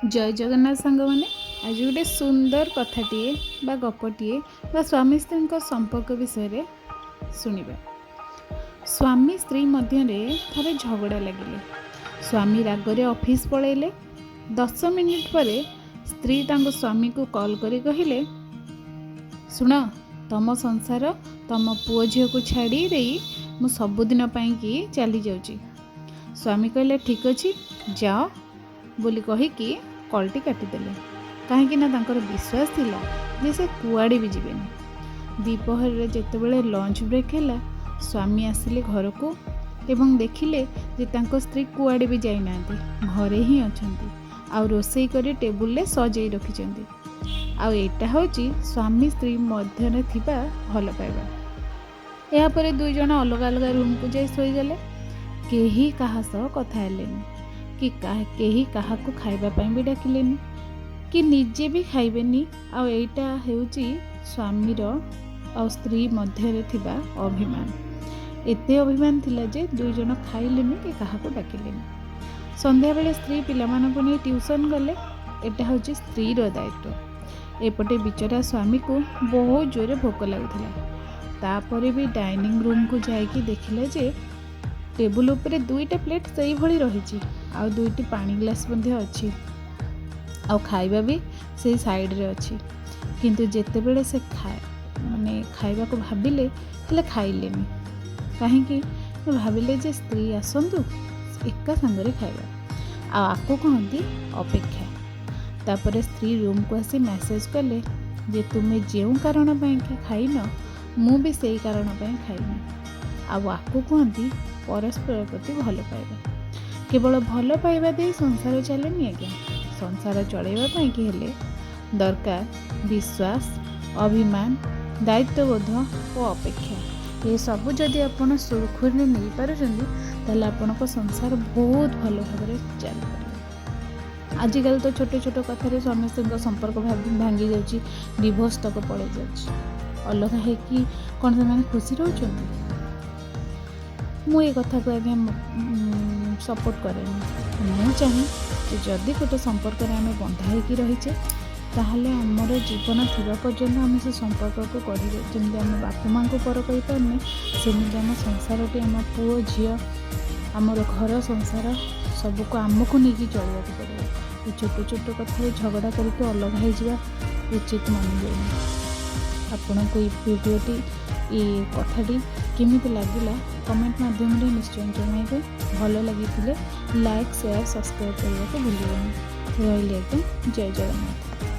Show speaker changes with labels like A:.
A: ଜୟ ଜଗନ୍ନାଥ ସାଙ୍ଗମାନେ। ଆଜି ଗୋଟେ ସୁନ୍ଦର କଥାଟିଏ ବା ଗପଟିଏ ବା ସ୍ୱାମୀ ସ୍ତ୍ରୀଙ୍କ ସମ୍ପର୍କ ବିଷୟରେ ଶୁଣିବା। ସ୍ୱାମୀ ସ୍ତ୍ରୀ ମଧ୍ୟରେ ଥରେ ଝଗଡ଼ା ଲାଗିଲେ। ସ୍ୱାମୀ ରାଗରେ ଅଫିସ୍ ପଳେଇଲେ। 10 ମିନିଟ୍ ପରେ ସ୍ତ୍ରୀ ତାଙ୍କ ସ୍ୱାମୀକୁ କଲ୍ କରି କହିଲେ, "ଶୁଣ, ତମ ସଂସାର, ତମ ପୁଅ ଝିଅକୁ ଛାଡ଼ି ଦେଇ ମୁଁ ସବୁଦିନ ପାଇଁକି ଚାଲି ଯାଉଛି।" ସ୍ୱାମୀ କହିଲେ, "ଠିକ୍ ଅଛି, ଯାଅ" ବୋଲି କହିକି କଲ୍ଟି କାଟିଦେଲେ। କାହିଁକି ନା ତାଙ୍କର ବିଶ୍ୱାସ ଥିଲା ଯେ ସେ କୁଆଡ଼େ ବି ଯିବେନି। ଦ୍ୱିପହରରେ ଯେତେବେଳେ ଲଞ୍ଚ ବ୍ରେକ୍ ହେଲା, ସ୍ୱାମୀ ଆସିଲେ ଘରକୁ ଏବଂ ଦେଖିଲେ ଯେ ତାଙ୍କ ସ୍ତ୍ରୀ କୁଆଡ଼େ ବି ଯାଇନାହାନ୍ତି, ଘରେ ହିଁ ଅଛନ୍ତି ଆଉ ରୋଷେଇ କରି ଟେବୁଲରେ ସଜେଇ ରଖିଛନ୍ତି। ଆଉ ଏଇଟା ହେଉଛି ସ୍ୱାମୀ ସ୍ତ୍ରୀ ମଧ୍ୟରେ ଥିବା ଭଲ ପାଇବା। ଏହାପରେ ଦୁଇ ଜଣ ଅଲଗା ଅଲଗା ରୁମ୍କୁ ଯାଇ ଶୋଇଗଲେ। କେହି କାହା ସହ କଥା ହେଲେନି କି କେହି କାହାକୁ ଖାଇବା ପାଇଁ ବି ଡାକିଲେନି କି ନିଜେ ବି ଖାଇବେନି। ଆଉ ଏଇଟା ହେଉଛି ସ୍ୱାମୀର ଆଉ ସ୍ତ୍ରୀ ମଧ୍ୟରେ ଥିବା ଅଭିମାନ। ଏତେ ଅଭିମାନ ଥିଲା ଯେ ଦୁଇ ଜଣ ଖାଇଲେନି କି କାହାକୁ ଡାକିଲେନି। ସନ୍ଧ୍ୟାବେଳେ ସ୍ତ୍ରୀ ପିଲାମାନଙ୍କୁ ନେଇ ଟ୍ୟୁସନ୍ ଗଲେ। ଏଇଟା ହେଉଛି ସ୍ତ୍ରୀର ଦାୟିତ୍ୱ। ଏପଟେ ବିଚରା ସ୍ୱାମୀକୁ ବହୁତ ଜୋରେ ଭୋକ ଲାଗୁଥିଲା। ତାପରେ ବି ଡାଇନିଂ ରୁମ୍କୁ ଯାଇକି ଦେଖିଲେ ଯେ ଟେବୁଲ୍ ଉପରେ ଦୁଇଟା ପ୍ଲେଟ୍ ସେଇଭଳି ରହିଛି ଆଉ ଦୁଇଟି ପାଣି ଗ୍ଲାସ୍ ମଧ୍ୟ ଅଛି ଆଉ ଖାଇବା ବି ସେଇ ସାଇଡ଼୍ରେ ଅଛି। କିନ୍ତୁ ଯେତେବେଳେ ସେ ମାନେ ଖାଇବାକୁ ଭାବିଲେ, ହେଲେ ଖାଇଲେନି। କାହିଁକି? ଭାବିଲେ ଯେ ସ୍ତ୍ରୀ ଆସନ୍ତୁ, ଏକା ସାଙ୍ଗରେ ଖାଇବା। ଆଉ ଆକୁ କହନ୍ତି ଅପେକ୍ଷା। ତାପରେ ସ୍ତ୍ରୀ ରୁମ୍କୁ ଆସି ମେସେଜ୍ କଲେ ଯେ ତୁମେ ଯେଉଁ କାରଣ ପାଇଁକି ଖାଇନ, ମୁଁ ବି ସେଇ କାରଣ ପାଇଁ ଖାଇନି। ଆଉ ଆକୁ କୁହନ୍ତି ପରସ୍ପର ପ୍ରତି ଭଲ ପାଇବା। କେବଳ ଭଲ ପାଇବା ଦେଇ ସଂସାର ଚାଲେନି ଆଜ୍ଞା। ସଂସାର ଚଳାଇବା ପାଇଁକି ହେଲେ ଦରକାର ବିଶ୍ୱାସ, ଅଭିମାନ, ଦାୟିତ୍ୱବୋଧ ଓ ଅପେକ୍ଷା। ଏସବୁ ଯଦି ଆପଣ ସୁରୁଖୁରୁରେ ନେଇପାରୁଛନ୍ତି, ତାହେଲେ ଆପଣଙ୍କ ସଂସାର ବହୁତ ଭଲ ଭାବରେ ଚାଲିପାରିବ। ଆଜିକାଲି ତ ଛୋଟ ଛୋଟ କଥାରେ ସ୍ୱାମୀ ସ୍ତ୍ରୀଙ୍କ ସମ୍ପର୍କ ଭାଙ୍ଗି ଯାଉଛି, ଡିଭୋର୍ସ ତକ ପଳେଇ ଯାଉଛି। ଅଲଗା ହେଇକି କ'ଣ ସେମାନେ ଖୁସି ରହୁଛନ୍ତି? ମୁଁ ଏ କଥାକୁ ଆଜ୍ଞା ସପୋର୍ଟ କରେନି। ମୁଁ ଚାହେଁ ଯେ ଯଦି ଗୋଟେ ସମ୍ପର୍କରେ ଆମେ ବନ୍ଧା ହେଇକି ରହିଛେ, ତାହେଲେ ଆମର ଜୀବନ ଥିବା ପର୍ଯ୍ୟନ୍ତ ଆମେ ସେ ସମ୍ପର୍କକୁ ଗଢ଼ିବେ। ଯେମିତି ଆମ ବାପା ମାଆଙ୍କୁ ପର କରିପାରୁନେ, ସେମିତି ଆମ ସଂସାରଟି, ଆମ ପୁଅ ଝିଅ, ଆମର ଘର ସଂସାର ସବୁକୁ ଆମକୁ ନେଇକି ଚଳିବାକୁ ପଡ଼ିବ। ଏ ଛୋଟ ଛୋଟ କଥାରେ ଝଗଡ଼ା କରିକି ଅଲଗା ହେଇଯିବା ଉଚିତ ମନେ ହୁଏନି। ଆପଣଙ୍କୁ ଏଇ ଭିଡ଼ିଓଟି, ଏ କଥାଟି କେମିତି ଲାଗିଲା, କମେଣ୍ଟ ମାଧ୍ୟମରେ ନିଶ୍ଚୟ ଜଣାଇବେ। ଭଲ ଲାଗିଥିଲେ ଲାଇକ୍, ସେୟାର, ସବସ୍କ୍ରାଇବ୍ କରିବାକୁ ଭୁଲିବେନି। ରହିଲି ଆଜ୍ଞା, ଜୟ ଜଗନ୍ନାଥ।